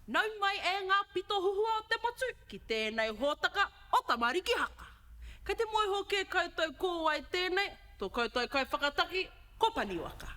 Nau mai e ngā pito huhua o te motu ki tēnei hōtaka o Tamariki Haka. Kei te mōhio kē koutou ko wai tēnei, tō koutou kaiwhakataki, ko Paniwaka.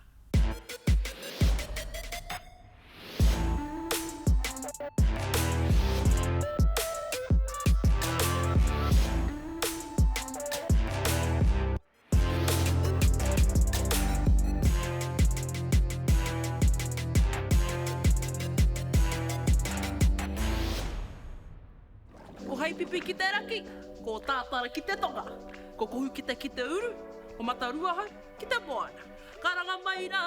Ko Heipipi ki te raki, ko Tātara ki te tonga, ko Kohukite ki te uru, ko Mataruahau ki te moana. Karanga mai rā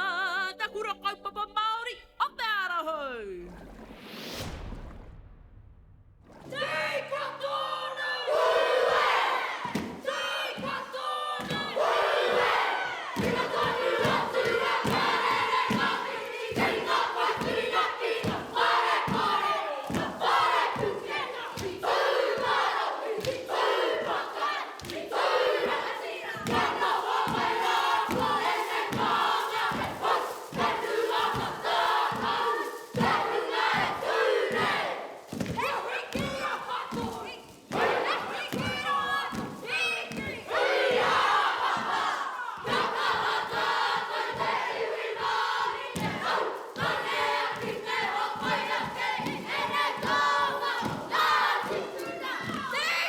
te kura kaupapa Māori o Te Ara Hou! Tika tonu! Ue! Tika tonu! Ue! Tika tonu atu a Karere Kawiti ki nga pae ki nga whare kore, nga whare puke, ki Tūmarohi, ki Tūpakai, ki Tūrangatira, kia noho mai rā ko ēnei kānga he pou, he tūāpapa tātou, te hunga e tū nei. He hiki a Whatori, he hiki roa to Hiki. Hui ā-papa, kia kaha tātou te iwi Māori te hau, tanea ki te hāpai ake i ēnei taonga o ngā tīpuna.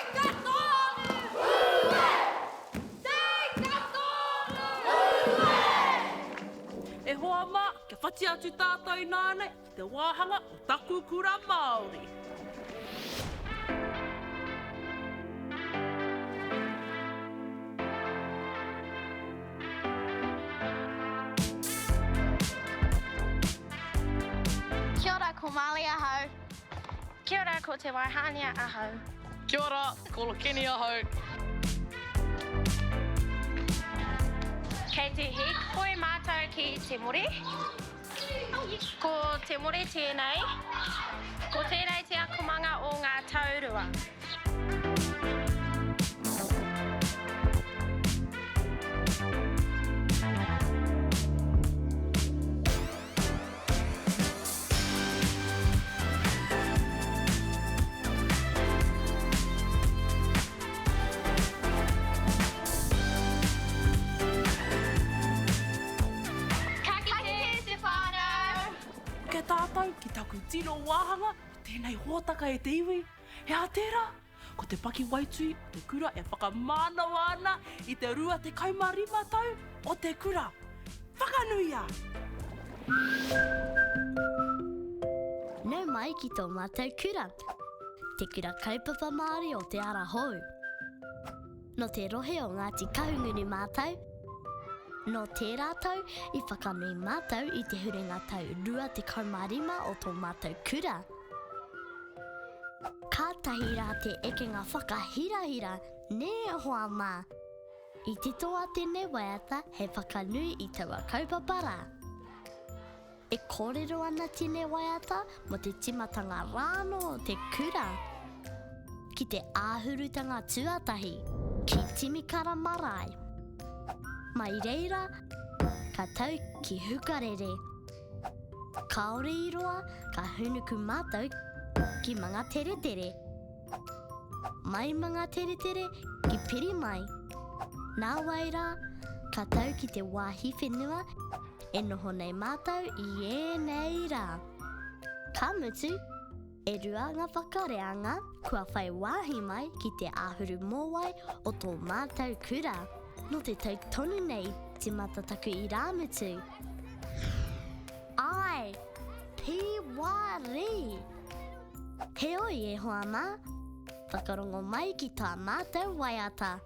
Tika tonu! Ue! Tika tonu! Ue! E hoa mā, kia whati atu tātou ināianei ki te wāhanga o Taku Kura Māori. Kia ora, ko Marley ahau. Kia ora, ko Te Waihānia ahau. Kia ora, ko Lokeni ahau. Kei te hīkoi mātou ki Te More. Ko Te More tēnei. Ko tēnei te akomanga o ngā taurua. Ka kite te whānau! Kia tātou ki taku tino wāhanga o tēnei hōtaka e te iwi, he aha tērā? Ko te pakiwaitui o te kura e whakamānawa ana i te 25 tau o te kura. Whakanuia! Nau mai ki tō mātou kura, Te Kura Kaupapa Māori o Te Ara Hou. Nō te rohe o Ngāti Kahungunu mātou. Nō tērā tau i whakanui mātou i te huringa tau 25 o tō mātou kura. Kātahi rā te ekenga whakahirahira, nē hoa mā! I titoa tēnei waiata hei whakanui i taua kaupapa rā. E kōrero ana tēnei waiata mō te tīmatanga rānō o te kura ki te āhurutanga tuatahi ki Timikara Marae. Mai reira, ka tau ki Hukarere. Kāore i roa ka hūnuku mātou ki Mangateretere. Mai Mangateretere ki Pirimai. Nāwai rā, ka tau ki te wāhi whenua E noho nei mātou i ēnei rā. Ka mutu, e rua ngā whakareanga kua whai wāhi mai ki te āhuru mōwai o tō mātou kura. Nō te tau tonu nei i tīmata taku irāmutu. Āe! Pīwari! Heoi e hoa mā, whakarongo mai ki tā mātou waiata.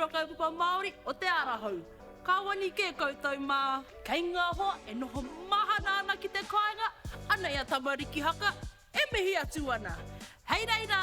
Kura Kaupapa Māori o Te Ara Hou. Ka wani kē koutou mā. Kei ngā hoa e noho mahana ana ki te kāinga, anei a Tamariki Haka e mihi atu ana. Hei reira!